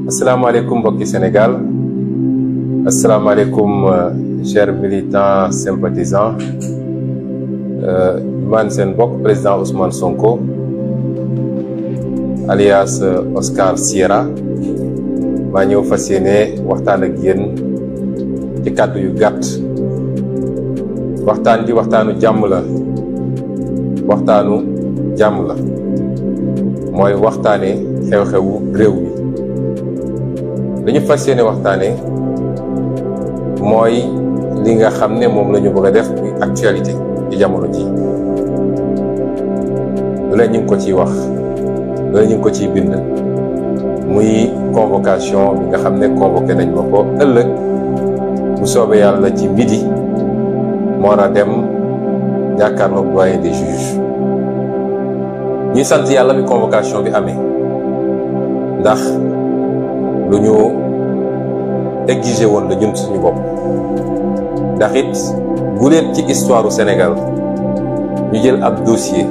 asalaamaaleykum mbokki Sénégal asalaamaaleykum chers militants sympathisants man seen mbokk président Ousmane Sonko alias Oscar Sierra maa ñëw fas yéene waxtaan ak yéen ci kàddu yu gàtt. waxtaan bi waxtaanu jàmm la mooy waxtaane xew-xewu réew mi li ñu fas yéene waxtaane mooy li nga xam ne moom la ñu bëgg a def muy actualité ci jamono ji lu leen ñu ngi ko ciy wax lu leen ñu ngi ko ciy bind muy convocation bi nga xam ne convoqué nañ ma ko ëllëg bu soobee yàlla ci midi moo war a dem jàkkaarloog doyen des juges ñuy sant yàlla bi convocation bi amee ndax lu ñu exigé woon la ñun suñu bopp ndax it guléet ci histoire u Sénégal ñu jël ab dossier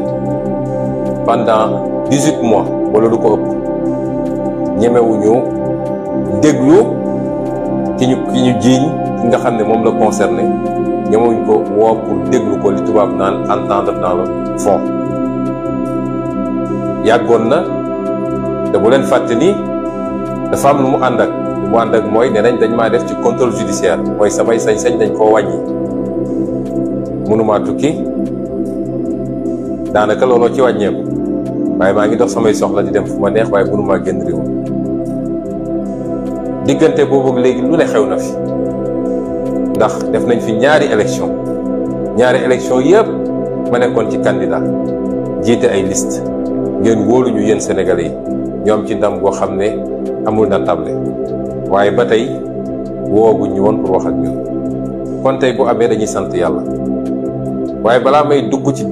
pendant 18 mois wala lu ko ëpp ñemewuñu déglu ki ñu jiiñ ki nga xam ne moom la concerné ñemewuñ ko woo pour déglu ko li tubaab naan entendre dans le fond. yàggoon na te bu leen fàtte ni dafa am lu mu ànd ak mooy nee nañ dañ maa def ci contrôle judiciaire mooy samay sañ-sañ dañ koo wàññi mënumaa tukki daanaka looloo ci wàññeeku waaye maa ngi dox samay soxla di dem fu ma neex waaye mënumaa génn réew diggante boobu léegi lu ne xew na fi ndax def nañ fi ñaari élection yëpp ma nekkoon ci candidat jiite ay liste ngeen wóoluñu yéen Sénégalais yi ñoom ci ndam boo xam ne amul na table waaye ba tey wooguñ ñu woon pour wax ak ñun kon tey bu amee dañuy sant yàlla waaye balaa may dugg ci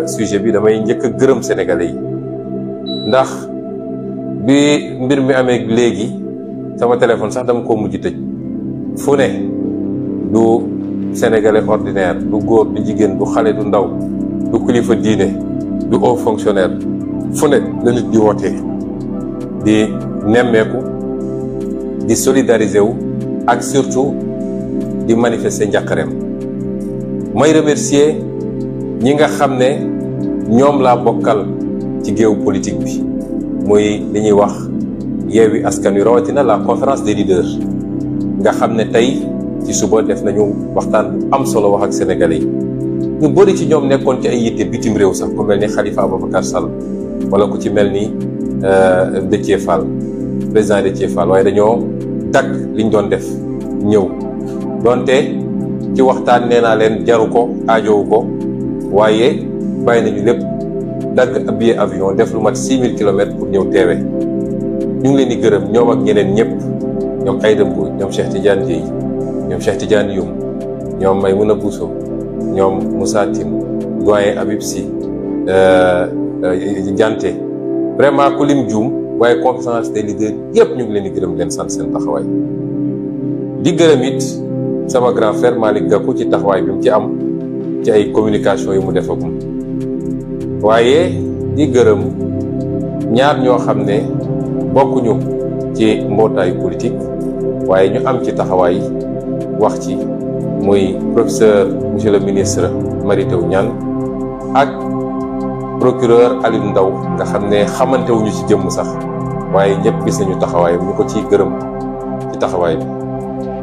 sujet bi damay njëkk a gërëm Sénégalais yi ndax bi mbir mi amee léegi sama téléphone sax dama ko mujj tëj fu ne du Sénégalais ordinaire du góor du jigéen du xale du ndaw du kilifa diine du haut fonctionnaire fu ne la nit di wootee di nemmeeku di solidariser wu ak surtout di manifester njàqareem may remercier ñi nga xam ne ñoom laa bokkal ci géew politique bi muy li ñuy wax Yewwi Askan Wi rawatina la conférence des leaders nga xam ne tey ci suba def nañu waxtaan bu am solo wax ak sénégalais yi ñu bëri ci ñoom nekkoon ci ay yitte bitim réew sax ku mel ni Khalifa Ababacar Sall wala ku ci mel ni Déthié Fall président Déthié Fall waaye dañoo dakk liñ doon def ñëw donte ci waxtaan nee naa leen jaru ko aajowu ko waaye bàyyi nañu lépp dagg billet avion def lu mat 6000 kilomètres pour ñëw teewe ñu ngi leen di gërëm ñoom ak ñeneen ñëpp ñoom Aïda Mbodj ñoom Cheikh Tidiane Dièye ñoom Cheikh Tidiane Youm ñoom Maymouna Bousso ñoom Moussa Tine doyen Habib Sy Dianté vraiment ku lim juum waaye conférence des leaders yëpp ñu ngi leen di gërëm leen sant seen taxawaay di gërëm it sama grand frère Malick Gakou ci taxawaay bi mu ci am ci ay communication yu mu defagum waaye di gërëm ñaar ñoo xam ne bokkuñu ci mbootaayu politique waaye ñu am ci taxawaay wax ci muy professeur monsieur le ministre Mary Teuw Niane ak procureur Aliou Ndao nga xam ne xamante wuñu ci jëmm sax waaye ñëpp gis nañu taxawaayam ñu ko ciy gërëm ci taxawaay bi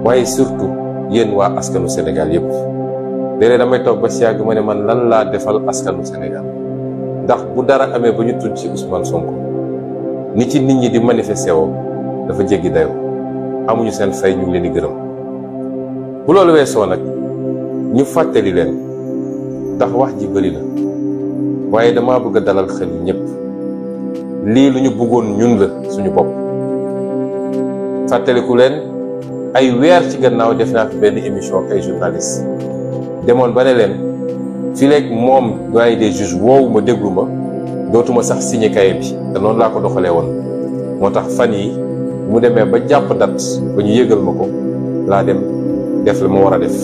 waaye surtout yéen waa askanu Sénégal yëpp léeg-léeg damay toog ba si yàgg ma ne man lan laa defal askanu Sénégal ndax bu dara amee ba ñu tudd ci Ousmane Sonko ni ci nit ñi di manifesté woo dafa jéggi dayoo amuñu seen fay ñu ngi leen di gërëm bu loolu weesoo nag ñu fàttali leen ndax wax ji bëri na waaye dama bëgg a dalal xel ñëpp lii lu ñu bëggoon ñun la suñu bopp fàttaliku leen ay weer ci gannaaw def naa fi benn émission ak ay journaliste demoon ba ne leen fii léegi moom doyen des juges woowu ma déglu ma dootuma sax signé kaye bi te noonu laa ko doxalee woon moo tax fan yi mu demee ba jàpp date ba ñu yëgal ma ko laa dem def la ma war a def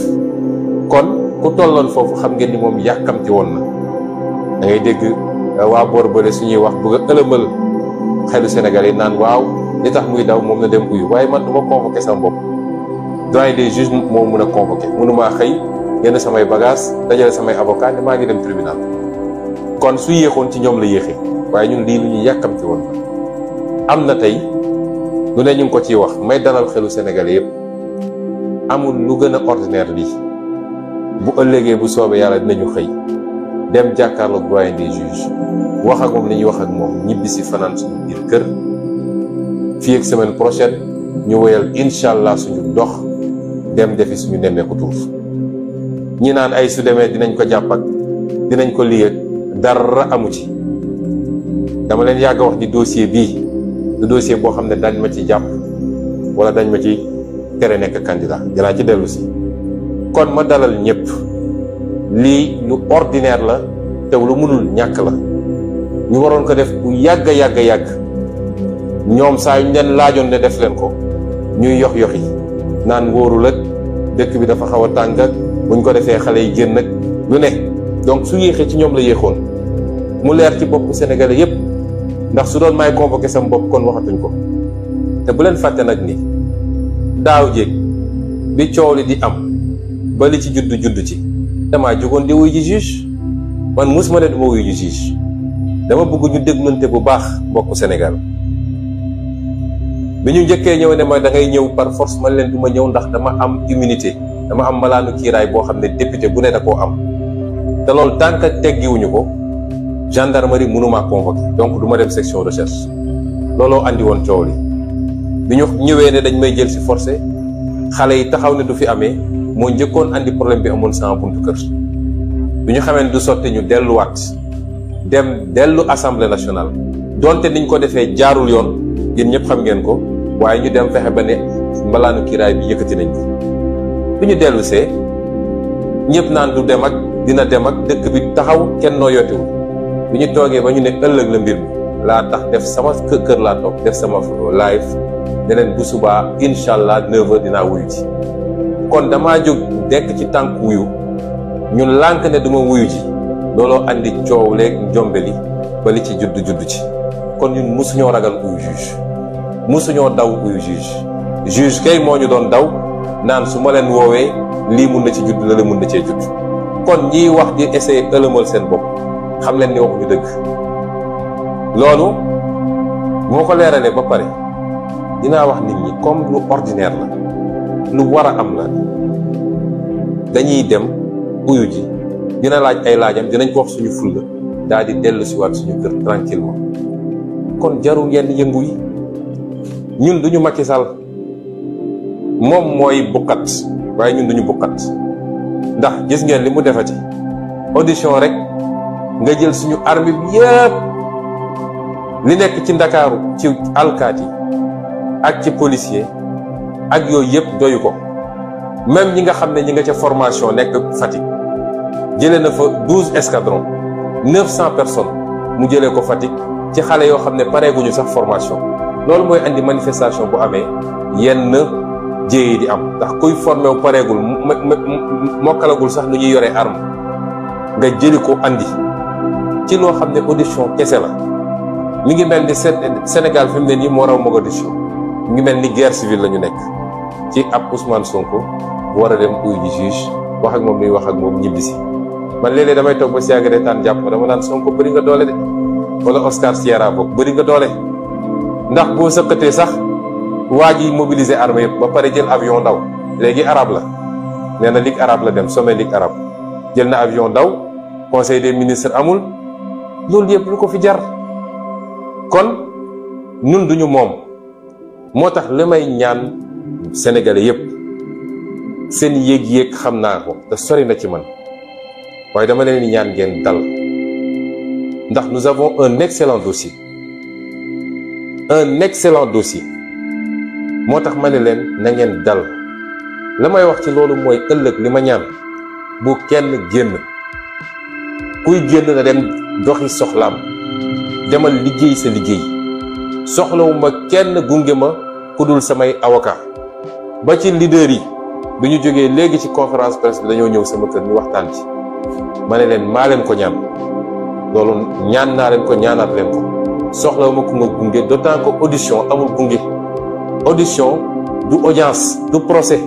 kon ku tolloon foofu xam ngeen ni moom yàkkamti woon na da ngay dégg waa boor bële suñuy wax bëgg a ëlëmal xelu Sénégal yi naan waaw li tax muy daw moom na dem uyu waaye man du ma convoqué sama bopp doyen des juges moo mën a convoqué mënumaa xëy yenn samay bagage dajale samay avocat ne maa ngi dem tribunal kon su yéexoon ci ñoom la yéexee waaye ñun lii lu ñu yàkkamti woon am na tey lu ne ñu ngi ko ciy wax may dalal xelu Sénégalais yëpp amul lu gën a ordinaire lii bu ëllëgee bu soobee yàlla dinañu xëy dem jàkkaarloog doyen des juges wax ak moom li ñuy wax ak moom ñibbi si fanaan suñu biir kër fii ak semaine prochaine ñu woyal incha allah suñu dox dem defi suñu nemmeeku tuur ñi naan ay su demee dinañ ko jàpp ak dinañ ko lii ak dara amu ci dama leen yàgg a wax ni dossier bii du dossier boo xam ne dañ ma ci jàpp wala dañ ma ci tere nekk candidat dinaa ci dellu si kon ma dalal ñëpp lii lu ordinaire la te lu mënul ñàkk la ñu waroon ko def bu yàgg a yàgg ñoom saa yu ñu leen laajoon ne def leen ko ñuy yox yi naan wóorul ak dëkk bi dafa xaw a tàng ak buñ ko defee xale yi génn ak lu ne donc su yéexee ci ñoom la yéexoon mu leer ci bopp Sénégalais yépp ndax su doon may convoqué sam bopp kon waxatuñ ko te bu leen fàtte nag ni daaw jéeg bi coow li di am ba li ci judd ci damaa jógoon di wuy ji juge man musuma ne duma wuy ji juge dama bëgg ñu déglante bu baax mbokku Sénégal bi ñu njëkkee ñëw ne ma da ngay ñëw par force man leen du ma ñëw ndax dama am immunité dama am malaanu kiiraay boo xam ne député bu ne da koo am te loolu tant que teggiwuñu ko gendarmerie mënumaa convoqué donc du ma dem section recherche looloo andi woon coow li bi ñu ñëwee ne dañ may jël si forcé xale yi taxaw ne du fi amee moo njëkkoon andi problème bi amoon sama buntu kër bi ñu xamee ne du sotti ñu delluwaat dellu assemblée nationale donte niñ ko defee jaarul yoon yéen ñëpp xam ngeen ko waaye ñu dem fexe ba ne mbalaanu kiiraay bi yëkkati nañ ko bi ñu dellu see ñëpp naan du dem ak dina dem ak dëkk bi taxaw kenn noo yootiwul bi ñu toogee ba ñu ne ëllëg la mbir mi laa tax def sama kër laa toog def sama live ne leen bu subaa incha allah 9h dinaa wuyu ji kon damaa jóg dekk ci tànk wuyu ñun lànk ne duma wuyu ji looloo andi coow leeg njombeli ba li ci judd ci kon ñun musuñoo ragal uyu juge musuñoo daw uyu juge kay moo ñu doon daw naan su ma leen woowee lii mun na ci judd la mun na cee judd kon ñiy wax di essayer ëlëmal seen bopp xam leen ni waxuñu dëgg loolu moo ko leeralee ba pare dinaa wax nit ñi comme lu ordinaire la lu war a am la dañuy dem uyu ji dina laaj ay laajam dinañ ko wax suñu fulla daal di dellu si waat suñu kër tranquillement kon jarul yenn yëngu yi ñun duñu Macky Sall moom mooy bukkat waaye ñun duñu bukkat ndax gis ngeen li mu defati audition rek nga jël suñu armée bi yëpp li nekk ci Ndakaaru ci alkaati ak ci policier ak yooyu yëpp doyu ko même ñi nga xam ne ñi nga ca formation nekk Fatick jëlee na fa 12 escadrons 900 personnes mu jëlee ko Fatick ci xale yoo xam ne pareeguñu sax formation loolu mooy andi manifestation bu amee yenn jéey di am ndax kuy formé wu pareegul mokkalagul sax nu ñuy yoree arme nga jëli ko andi ci loo xam ne audition kese la mi ngi mel ni Sénégal fi mu ne nii moo raw Mogadiscio mi ngi mel ni guerre civile la ñu nekk ci ab Ousmane Sonko bu war a dem uyu ji juge wax ak moom muy wax ak moom ñibbisi man léeg-léeg damay toog ba si yàgg reetaan jàpp dama naan Sonko bëri nga doole de wala Oscar Sierra boog bëri nga doole ndax boo sëqatee sax waa ji mobiliser armée yëpp ba pare jël avion daw léegi arabe la nee na ligue arabe la dem sommet ligue arabe jël na avion daw conseil des ministres amul loolu yëpp lu ko fi jar kon ñun duñu moom moo tax li may ñaan sénégalais yëpp seen yéeg-yéeg xam naa ko te sori na ci man waaye dama leen di ñaan ngeen dal ndax nous avons un excellent dossier moo tax ma ne leen na ngeen dal la may wax ci loolu mooy ëllëg li ma ñaan bu kenn génn kuy génn na dem doxi soxlaam demal liggéey sa liggéey soxlawuma kenn gunge ma ku dul samay avocat ba ci leader yi bi ñu jógee léegi ci conférence presse bi dañoo ñëw sama kër ñu waxtaan ci ma ne leen maa leen ko ñaan loolu ñaan naa leen ko ñaanaat leen ko soxlawuma ku ma gunge, d'autant que audition amul gunge. Audition du audience du procès.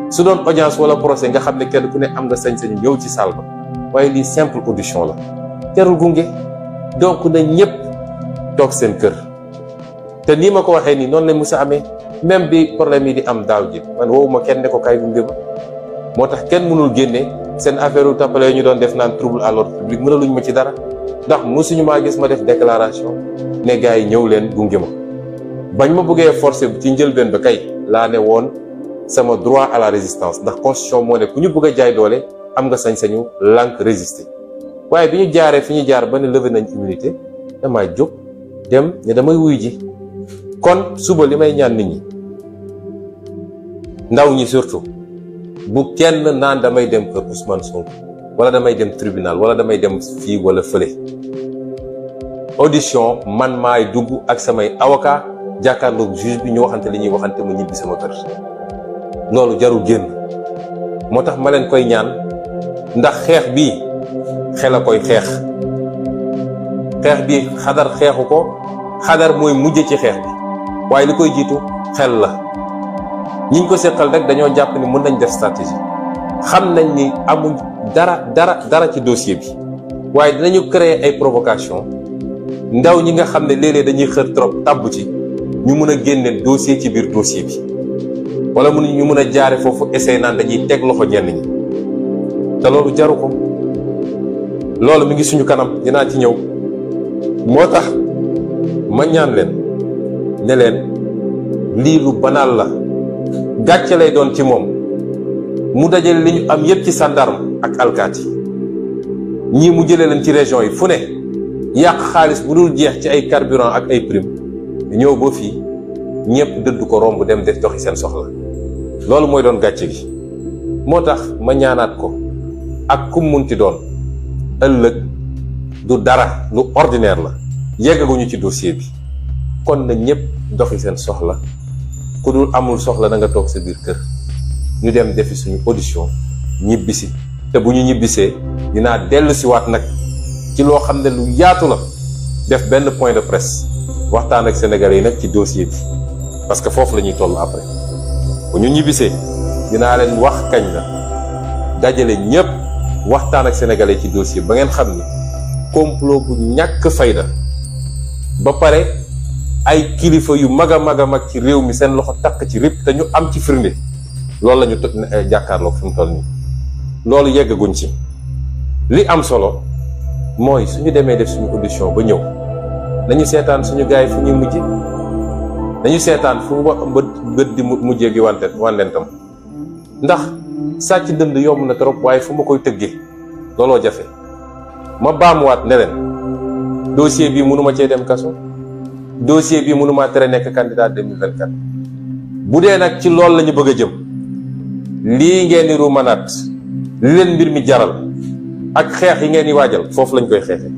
su doon audience wala procès nga xam ne kenn ku ne am nga sañ-sañu ñëw ci salle ba, waaye lii simple audition la, jarul gunge. donc na ñëpp toog seen kër. te nii ma ko waxee nii noonu la musa amee, même bi problème yi di am daaw ji man woowuma kenn ne ko kay gunge ba. moo tax kenn mënul génne seen affaire u tappale yu ñu doon def naan trouble à l'ordre public mënaluñ ma ci dara, ndax mosuñu maa gis ma def déclaration ne gars yi ñëw leen gunge ma. bañ ma bëggee forcer ci njëlbeen ba kay laa ne woon sama droit à la résistance, ndax constitution moo ne ku ñu bëgg a jaay doole am nga sañ-sañu lànk résister. waaye bi ñu jaaree fi ñu jaar ba ne levé nañ immunité damaa jóg dem ne damay wuy ji. kon suba li may ñaan nit ñi, ndaw ñi surtout, bu kenn naan damay dem kër Ousmane Sonko wala damay dem tribunal wala damay dem fii wala fële. audition man maay dugg ak samay avocat jàkkaarloog juge bi ñu waxante li ñuy waxante ma ñibbi sama kër. loolu jarul génn. moo tax ma leen koy ñaan, ndax xeex bii xel a koy xeex. xeex bi xadar xeexu ko, xadar mooy mujj ci xeex bi, waaye li koy jiitu xel la. ñiñ ko seqal rek dañoo jàpp ni mën nañ def stratégie, xam nañ ni amuñ dara ci dossier bi, waaye dinañu créer ay provocation. ndaw ñi nga xam ne léeg-léeg dañuy xër trop tàbb ci, ñu mën a génne dossier ci biir dossier bi, wala ñu mën a jaare foofu essayé naan dañuy teg loxo ñenn ñi. te loolu jaru ko. loolu mi ngi suñu kanam, dinaa ci ñëw. moo tax ma ñaan leen ne leen lii lu banal la, gàcce lay doon ci moom mu dajale li ñu am yépp ci gendarme ak alkaati ñii mu jëlee leen ci région yi fu ne, yàq xaalis bu dul jeex ci ay carburant ak ay prime, ñëw ba fii ñëpp dëdd ko romb dem def doxi seen soxla. loolu mooy doon gàcce gi. moo tax ma ñaanaat ko ak kum munti doon, ëllëg du dara, lu ordinaire la, yeggaguñu ci dossier bi. kon na ñëpp doxi seen soxla, ku dul amul soxla na nga toog sa biir kër, ñu dem defi suñu audition ñibbisi. te bu ñu ñibbisee dinaa dellu si waat nag ci loo xam ne lu yaatu la, def benn point de presse waxtaan ak sénégalais yi nag ci dossier bi, parce que foofu la ñuy toll après. bu ñu ñibbisee dinaa leen wax kañ la, dajale ñëpp waxtaan ak sénégalais ci dossier ba ngeen xam ni complot bu ñàkk fayda, ba pare ay kilifa yu mag a mag ci réew mi seen loxo takk ci rip te ñu am ci firnde, loolu la ñu jàkkaarloog fi mu toll nii. loolu yeggaguñ ci. li am solo mooy suñu demee def suñu audition ba ñëw, nañu seetaan suñu gars yi fu ñuy mujje, nañu seetaan fu bët di mujjee gi wandentam. ndax sàcc dënd yomb na trop, waaye fu ma koy tëggee looloo jafe. ma baamuwaat ne leen dossier bii mënuma cee dem kaso, dossier bii mënumaa tere nekk candidat 2024. bu dee nag ci loolu la ñu bëgg a jëm, lii ngeen di ruumanaat, li leen mbir mi jaral ak xeex yi ngeen di waajal, foofu lañ koy xeexee,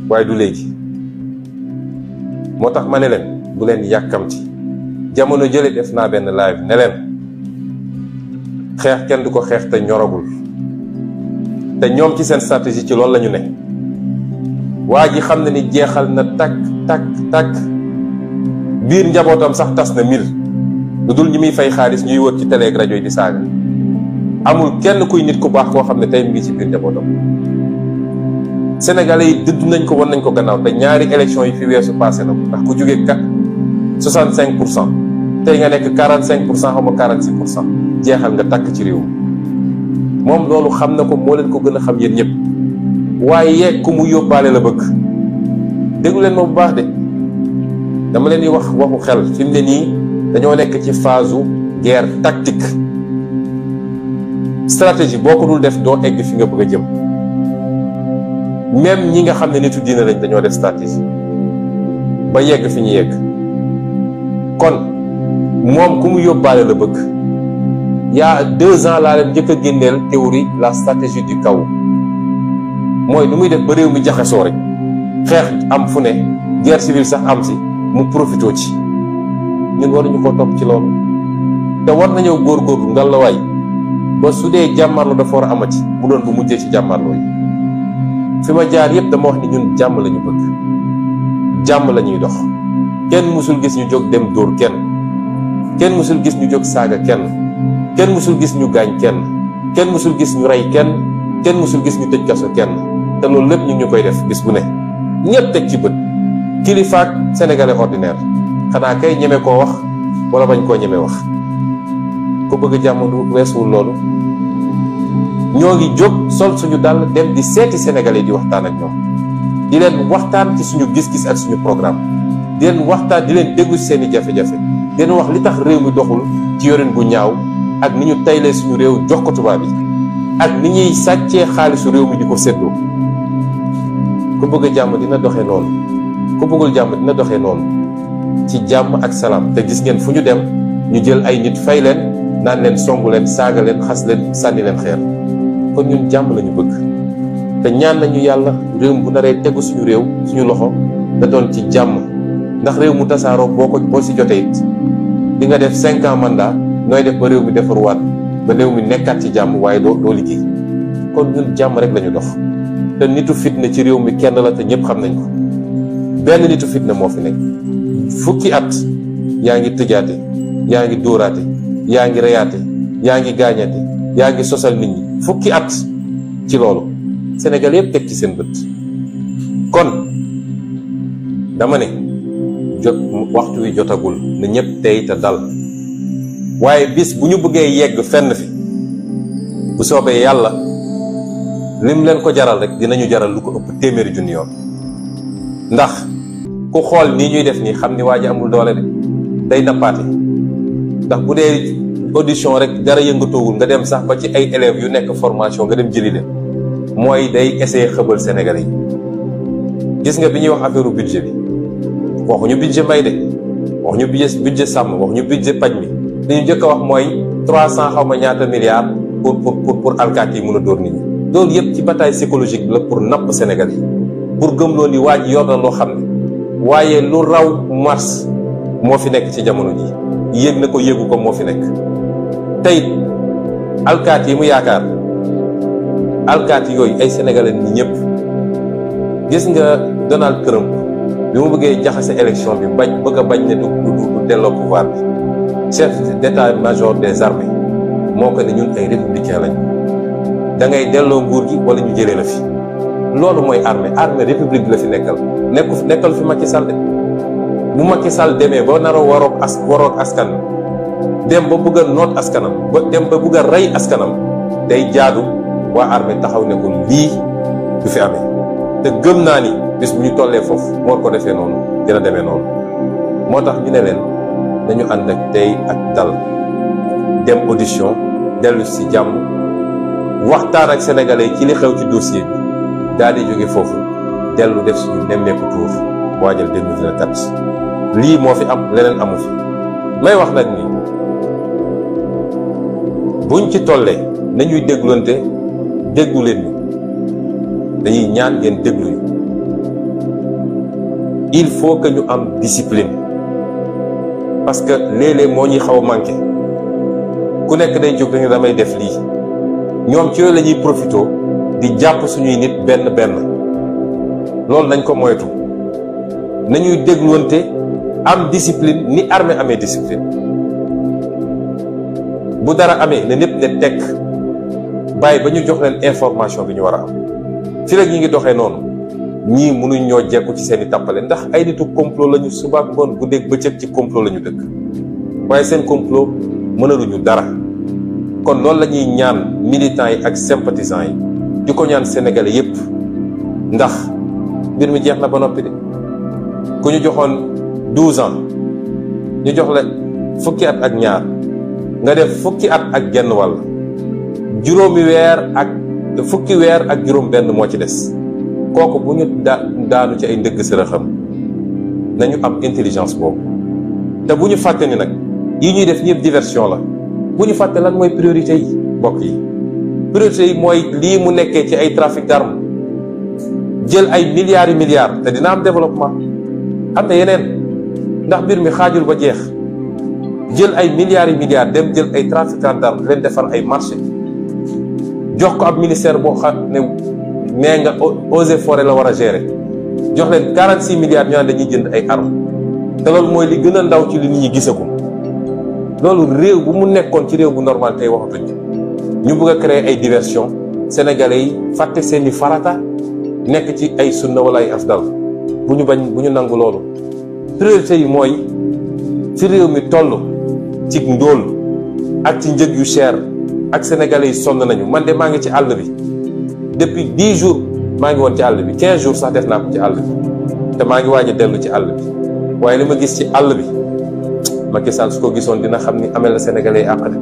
waaye du léegi. moo tax ma ne leen bu leen yàkkamti. jamono jële def naa benn live ne leen xeex kenn du ko xeex te ñoragul, te ñoom ci seen stratégie ci loolu la ñu ne. waa ji xam ne ni jeexal na takk biir njabootam sax tas na mil, lu dul ñi muy fay xaalis ñuy wër ci télé ak rajo yi di saaga. amul kenn kuy nit ku baax koo xam ne tey mu ngi ci biir njabootam. sénégalais yi dëdd nañ ko, wan nañ ko gannaaw, te ñaari élection yi fi weesu passé na ko, ndax ku jógee 65% tey nga nekk 45% xaw ma 46%, jeexal nga takk ci réew mi. moom loolu xam na ko, moo leen ko gën a xam yéen ñëpp. waaye ku mu yóbbaale la bëgg. déglu leen ma bu baax de, dama leen di wax waxu xel. fi mu ne nii dañoo nekk ci phase guerre tactique. stratégie boo ko dul def doo egg fi nga bëgg a jëm. même ñi nga xam ne nitu diine lañ dañoo def stratégie ba yegg fi ñu yegg. kon moom ku mu yóbbaale la bëgg. il y a 2 ans laa leen njëkk a génneel théorie la stratégie du chaos. mooy nu muy def ba réew mi jaxasoo rek, xeex am fu ne, guerre civile sax am si, mu profité ci. ñun waruñu ko topp ci loolu. te war nañoo góorgóorlu ngallaawaay ba su dee jàmmarloo dafa war a amati, bu doon bu mujjee ci jàmmarloo yi. fi ma jaar yëpp dama wax ni ñun jàmm lañu bëgg. jàmm la ñuy dox. kenn mësul gis ñu jóg dem dóor kenn mësul gis ñu jóg saaga kenn mësul gis ñu gaañ kenn mësul gis ñu rey kenn mësul gis ñu tëj kaso kenn. te loolu lépp ñu ngi ñu koy def bis bu ne ñëpp teg ci bët kilifaak sénégalais ordinaire xanaa kay ñeme koo wax wala bañ koo ñeme wax. ku bëgg jàmm du weesuwul loolu. ñoo ngi jóg sol suñu dàll dem di seeti sénégalais di waxtaan ak ñoom di leen waxtaan ci suñu gis-gis ak suñu programme di leen waxtaan di leen déglu seeni jafe-jafe di leen wax li tax réew mi doxul ci yorin gu ñaaw ak ni ñu taylee suñu réew jox ko tubaab yi ak ni ñuy sàccee xaalisu réew mi di ko séddoo. ku bëgg jàmm dina doxee noonu ku bëggul jàmm dina doxee noonu ci jàmm ak salaam. te gis ngeen fu ñu dem ñu jël ay nit fay leen naan leen songu leen saaga leen xas leen sànni leen xeer. kon ñun jàmm lañu bëgg te ñaan nañu yàlla réew bu naree tegu suñu réew suñu loxo da doon ci jàmm ndax réew mu tasaaroo boo si jotee it di nga def 5 ans mandat nooy def ba réew mi defaruwaat ba réew mi nekkaat ci jàmm waaye doo liggéey. kon ñun jàmm rek lañu dox te nitu fitna ci réew mi kenn la te ñëpp xam nañ ko. benn nitu fitna moo fi nekk fukki at yaa ngi tëjaate yaa ngi dóoraate yaa ngi reyaate yaa ngi gaañate yaa ngi sosal nit ñi fukki at ci loolu Sénégal yëpp teg ci seen bët. kon dama ne waxtu wi jotagul na ñëpp tey te dal waaye bis bu ñu bëggee yegg fenn fi bu soobee yàlla lim leen ko jaral rek dinañu jaral lu ko ëpp téeméeri junni yoon. ndax ku xool nii ñuy def nii xam ni waa ji amul doole de day nappaate. ndax bu dee audition rek dara yëngatoowul nga dem sax ba ci ay élèves yu nekk formation nga dem jëli leen mooy day essayer xëbal Sénégalais yi. gis nga bi ñuy wax affaire budget bi waxuñu budget mbay de waxuñu budget sàmm waxuñu budget paj mi li ñu njëkk a wax mooy 300 xaw ma ñaata milliards pour alkaati yi mun a dóor nit ñi. loolu yëpp ci bataille psychologique bi la pour napp Sénégalais yi pour gëmloo ni waa ji yor na loo xam ne waaye lu raw mars moo fi nekk ci jamono ji yéeg na ko yéegu ko moo fi nekk. tey alkaati yi mu yaakaar alkaati yooyu ay sénégalais ni ñëpp. gis nga Donald Trump bi mu bëggee jaxase élection bi bëgg a bañ ne du delloo pouvoir bi chef d'état-major des armées moo ko ne ñun ay républicain lañ da ngay delloo nguur gi wala ñu jëlee la fi. loolu mooy armée république bi la fi nekkal fi Macky Sall de bu Macky Sall demee ba nar a waroog askan dem ba bëgg a noot askanam ba dem ba bëgg a rey askanam day jaadu waa armée taxaw ne ko lii du fi amee. te gëm naa ni bis bu ñu tollee foofu moo ko defee noonu dina demee noonu moo tax ñu ne leen dañu ànd ak tey ak dal dem audition dellu si jàmm waxtaan ak sénégalais ci li xew ci dossier bi daal di jóge foofu dellu def suñu nemmeeku tuur waajal 2024 lii moo fi am leneen amu fi. may wax nag ni buñ ci tollee nañuy déglonte déglu leen ni dañuy ñaan ngeen déglu ñu. il faut que ñu am discipline parce que léeg-léeg moo ñuy xaw a manqué ku nekk day jóg dañu damay def lii ñoom ci yooyu la ñuy profité di jàpp suñuy nit benn loolu nañ ko moytu. nañuy dégluwante am discipline ni armée amee discipline. bu dara amee ne ñëpp ne tekk bàyyi ba ñu jox leen information bi ñu war a am. fi rek ñi ngi doxee noonu ñii mënuñ ñoo jekku ci seen i tàppale ndax ay nitu complot lañu suba ngoon guddeeg bëccëg ci complot lañu dëkk waaye seen complot mënaluñu dara. kon loolu la ñuy ñaan militants yi ak sympathisants yi di ko ñaan sénégalais yépp ndax mbir mi jeex na ba noppi de ku ñu joxoon 12 ans ñu jox la fukki at ak ñaar nga def fukki at ak genn wàll juróomi weer ak fukki weer ak juróom benn moo ci des kooku bu ñu daanu ci ay ndëgg sërëxam nañu am intelligence boobu. te bu ñu fàtte ni nag yi ñuy def ñëpp diversion la bu ñu fàtte lan mooy priorité yi mbokk yi. priorité yi mooy lii mu nekkee ci ay trafic d'armes jël ay milliards yi milliards te dina am développement am na yeneen ndax mbir mi xaajul ba jeex jël ay milliards yi milliards dem jël ay trafiquants d'armes leen defar ay marché jox ko ab ministère boo xam ne nee nga eaux et forêts la war a gérer jox leen 46 milliards ñu naan dañuy jënd ay armes te loolu mooy li gën a ndaw ci li nit ñi gisagum. loolu réew bu mu nekkoon ci réew bu normal tey waxatuñ ci ñu bëgg a créer ay diversion sénégalais yi fàtte seeni farata nekk ci ay sunna wala ay afdal bu ñu nangu loolu. priorité yi mooy fi réew mi toll ci ndóol ak ci njëg yu cher ak sénégalais yi sonn nañu. man de maa ngi ci àll bi depuis 10 jours maa ngi woon ci àll bi 15 jours sax def naa ko ci àll bi te maa ngi waaj a dellu ci àll bi waaye li ma gis ci àll bi Macky Sall su ko gisoon dina xam ni amel na sénégalais yi àq de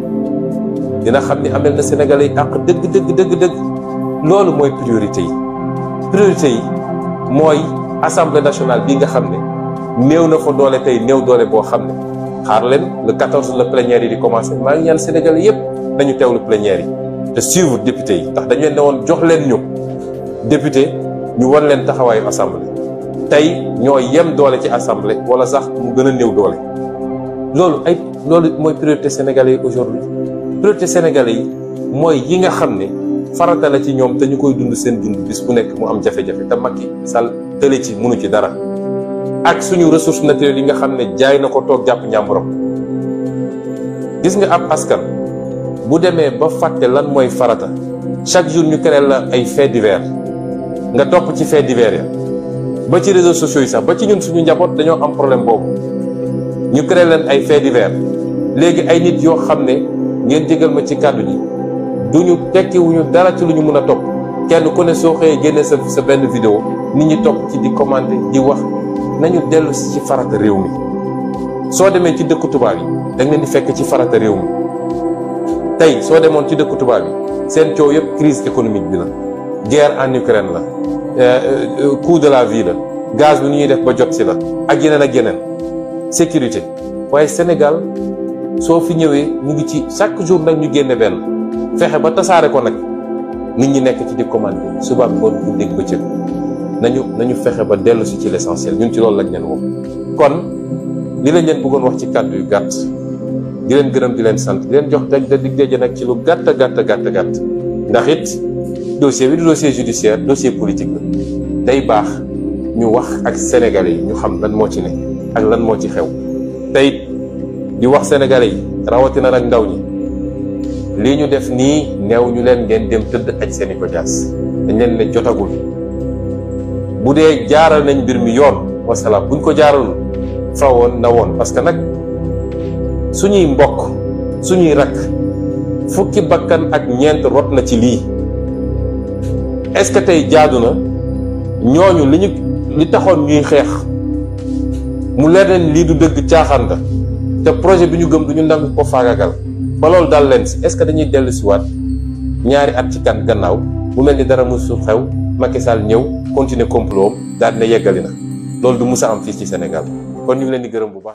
dina xam ni amel na sénégalais yi àq dëgg. loolu mooy priorité yi mooy assemblée nationale bii nga xam ne néew na fa doole tey néew doole boo xam ne xaar leen le 14 la plénière yi di commencé maa ngi ñaan sénégalais yépp nañu teewlu plénière yi te suivre député yi ndax dañu leen ne woon jox leen ñu député ñu wan leen taxawaayu assemblée tey ñoo yem doole ci assemblée wala sax mu gën a néew doole. loolu mooy priorité sénégalais yi aujourd'hui. priorité sénégalais yi mooy yi nga xam ne farata la ci ñoom te ñu koy dund seen dund bis bu nekk mu am jafe-jafe te Macky Sall tële ci mënu ci dara. ak suñu ressources naturelles yi nga xam ne jaay na ko toog jàpp ñàmburam. gis nga ab askan bu demee ba fàtte lan mooy farata chaque jour ñu créé la ay faits divers nga topp ci faits divers ya ba ci réseaux sociaux yi sax ba ci ñun suñu njaboot dañoo am problème boobu ñu créé leen ay faits divers léegi ay nit yoo xam ne ngeen jégal ma ci kàddu ji duñu tekkiwuñu dara ci lu ñu mën a topp kenn ku ne soo xëyee génne sa benn vidéo nit ñi topp ci di commenter di wax. nañu dellu si ci farata réew mi soo demee ci dëkku tubaab yi da nga leen di fekk ci farata réew mi tey soo demoon ci dëkku tubaab yi seen coow yëpp crise économique bi la guerre en Ukraine la coût de la vie la gaz bi nu ñuy def ba jot si la ak yeneen sécurité. waaye Sénégal soo fi ñëwee ñu ngi ci chaque jour nag ñu génne benn fexe ba tasaare ko nag nit ñi nekk ci di commenter suba ngoon bu dégg bëccëg nañu fexe ba dellu si ci l'essentiel ñun ci loolu lañ leen wax. kon li lañ leen bëggoon wax ci kàddu yu gàtt di leen gërëm di leen sant di leen jox dig daje nag ci lu gàtt ndax it dossier bi du dossier judiciaire dossier politique la day baax ñu wax ak sénégalais yi ñu xam lan moo ci ne ak lan moo ci xew tey di wax sénégalais yi rawatina nag ndaw ñi lii ñu def nii neew ñu leen ngeen dem tëdd aj seeni ko jaas dañ leen ne jotagul. bu dee jaaral nañ mbir mi yoon wasalaam buñ ko jaaralul fa woon na woon parce que nag suñuy mbokk suñuy rakk fukki bakkan ak ñeent rot na ci lii est-ce que tey jaadu na ñooñu li taxoon ñuy xeex mu leer leen lii du dëgg caaxaan la te projet bi ñu gëm du ñu nangu ko faagagal ba loolu daal leen si est-ce que dañuy dellu si waat ñaari at ci kan gannaaw bu mel ni dara musul xew Macky Sall ñëw continuer complot daal dina yeggali na loolu du mus a am fii ci Sénégal kon ñu ngi leen di gërëm bu baax.